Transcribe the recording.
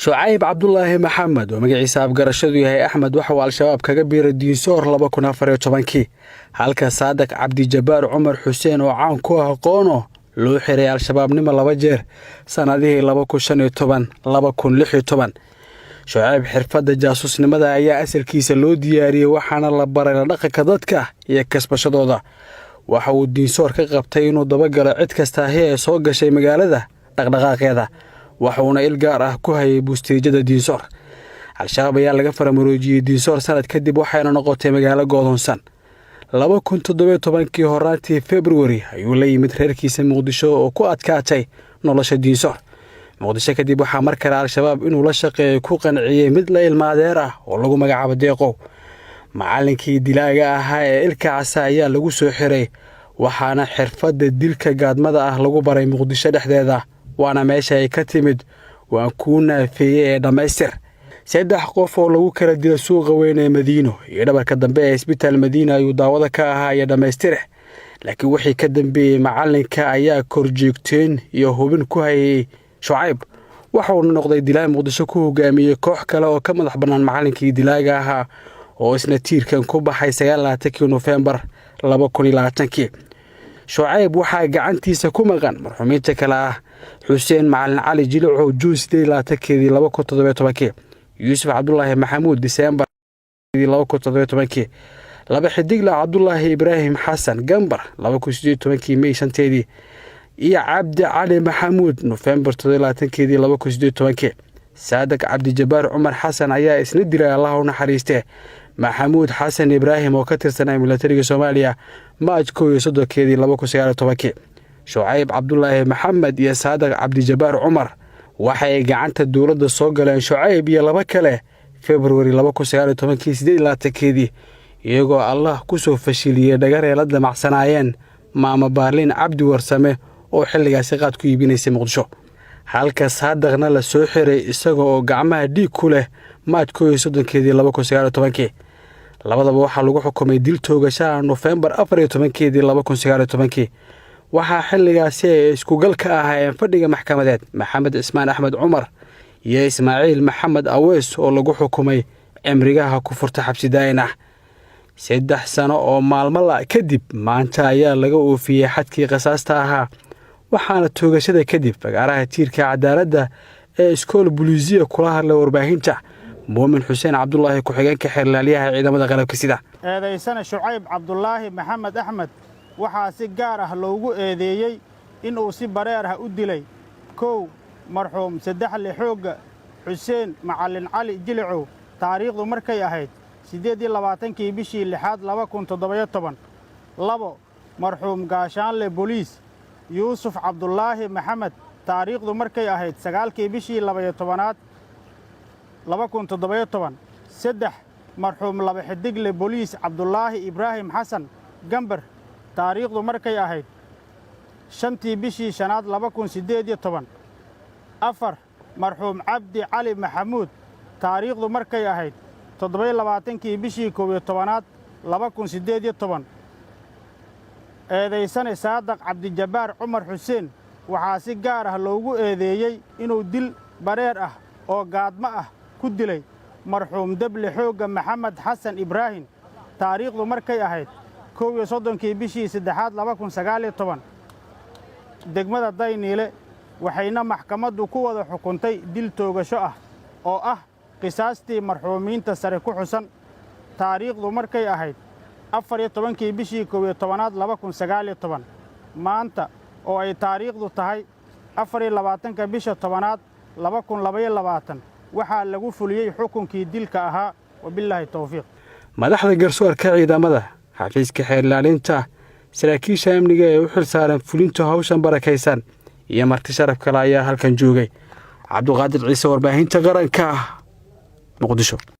Shucayb Cabdulaahi Maxamed, oo magaciisa afgarashadu yahay Axmed, waxauu Al-Shabaab kaga biiray Diinsoor 2014-kii, halka Saadiq Cabdijabaar Cumar Xuseen, oo caan ku ah Qoono, loo xiray Al-Shabaabnimo laba jeer sannadihii 2015, 2016. Shucayb xirfadda jaasuusnimada ayaa asalkiisa loo diyaariyey, waxaana la baray la dhaqanka dadka iyo kasbashadooda. Waxa uu Diinsoor ka qabtay inuu dabagalo cid kastaahi ee soo gashay magaalada dhaqdhaqaaqeeda, waxuuna il gaar ah ku hayay buusteejada Diinsoor. Al-Shabaab ayaa laga faramaroojiyey Diinsoor sanad kadib, waxayna noqotay magaalo goodoonsan. 2017-kii horaantii Februari ayuu la yimid reerkiisa Muqdisho, oo ku adkaatay nolosha Diinsoor. Muqdisho kadib waxaa mar kale Al-Shabaab inuu la shaqeeyo ku qanciyey mid la ilmaadeer ah oo lagu magacaabo Deeqow. Macallinkii dilaaga ahaa ee Ilka Casa ayaa lagu soo xiray, waxaana xirfadda dilka gaadmada ah lagu baray Muqdisho dhexdeeda, waana meesha ay ka timid "waan kuu naafeeyey" ee dhammaystir. Saddex qof oo lagu kala dila suuqa weyn ee Madiino iyo dhabarka dambe ee Isbitaal Madiina ayuu daawado ka ahaa iyo dhammaystire. Laakiin wixii ka dambeeyey, macallinka ayaa korjoogteen iyo hubin ku hayay Shucayb, waxauna noqday dilaa Muqdisho ku hogaamiyey koox kale oo ka madax bannaan macallinkii dilaaga ahaa, oo isna tiirkan ku baxay 29-kii Nofembar 2020-kii. Shucayb waxaa gacantiisa ku maqan marxuumiinta kale ah Xuseen Macalin Cali Jilicow, Juun 28-keedii 2017-kii, Yuusuf Cabdulaahi Maxamuud, Diseembar 2017-kii, laba xidigla Cabdulaahi Ibraahim Xasan Gambar, 2018-kii Mey 5-teedii, iyo Cabdi Cali Maxamuud, Nofembar 27-keedii 2018-kii. Saadiq Cabdijabaar Cumar Xasan ayaa isna dilay, Allah u naxariistee, Maxamuud Xasan Ibraahim oo ka tirsanaa milatariga Soomaaliya, Maaj 31-keedii 2019-kii. Shucayb Cabdulaahi Maxamed iyo Saadiq Cabdijabaar Cumar waxay gacanta dowladda soo galeen, Shucayb iyo laba kale, Februari 2019-kii 28-keedii, iyagoo Allah ku soo fashiliyey dhagaree la damacsanaayeen Maama Baarliin Cabdi Warsame oo xilligaasi qaad ku iibinaysay Muqdisho, halka Saadiqna la soo xiray isaga oo gacmaha dhiig ku leh Maaj 31-keedii 2019-kii. Labadaba waxaa lagu xukumay dil toogashaha Nofembar 14-keedii 2019-kii. Waxaa xilligaasi ay iskugal ka ahaayeen fadhiga maxkamadeed Maxamed Cismaan Axmed Cumar iyo Ismaaciil Maxamed Aweys, oo lagu xukumay cimrigaha ku furta xabsi daayin ah. 3 sano oo maalmo la kadib, maanta ayaa laga oofiyey xadkii khasaasta ahaa, waxaana toogashada kadib fagaaraha tiirka cadaaladda ee Iskool Buliisiya kula hadlay warbaahinta Muumin Xuseen Cabdulaahi, ku-xigeenka xeerlaalyaha ciidamada qalabka sida. Eedaysane Shucayb Cabdulaahi Maxamed Axmed waxaa si gaar ah loogu eedeeyey inuu si bareer ah u dilay: 1, marxuum saddexle xoogga Xuseen Macallin Cali Jilicow, taariikhdu markay ahayd 28-kii bishii lixaad 2017; 2, marxuum gaashaanle boliis Yuusuf Cabdulaahi Maxamed, taariikhdu markay ahayd 9-kii bishii 12-aad 2017; 3, marxuum laba xidigle boliis Cabdulaahi Ibraahim Xasan Gambar, taariikhdu markay ahayd 5-tii bishii shanaad 2018; 4, marxuum Cabdi Cali Maxamuud, taariikhdu markay ahayd 27-kii bishii 11-aad 2018. Eedaysane Saadaq Cabdijabbaar Cumar Xuseen waxaa si gaar ah loogu eedeeyey inuu dil bareer ah oo gaadmo ah ku dilay marxuum deble xoogga Maxamed Xasan Ibraahim, taariikhdu markay ahayd 31-kii bishii saddexaad 2019, degmada Dayniile, waxayna maxkamaddu ku wada xukuntay dil toogasho ah oo ah qisaastii marxuumiinta sare ku xusan, taariikhdu markay ahayd 14-kii bishii 11-aad 2019. Maanta oo ay taariikhdu tahay 24-ka bisha 10-aad 2022, waxaa lagu fuliyey xukunkii dilka ahaa. Wabillaahi towfiiq. Madaxda garsoorka ciidamada, xafiiska xeerlaalinta, saraakiisha amniga ee u xil saaran fulinta hawshan barakaysan iyo marti sharaf kale ayaa halkan joogay. Cabduqaadir Ciise, Warbaahinta Qaranka, Muqdisho.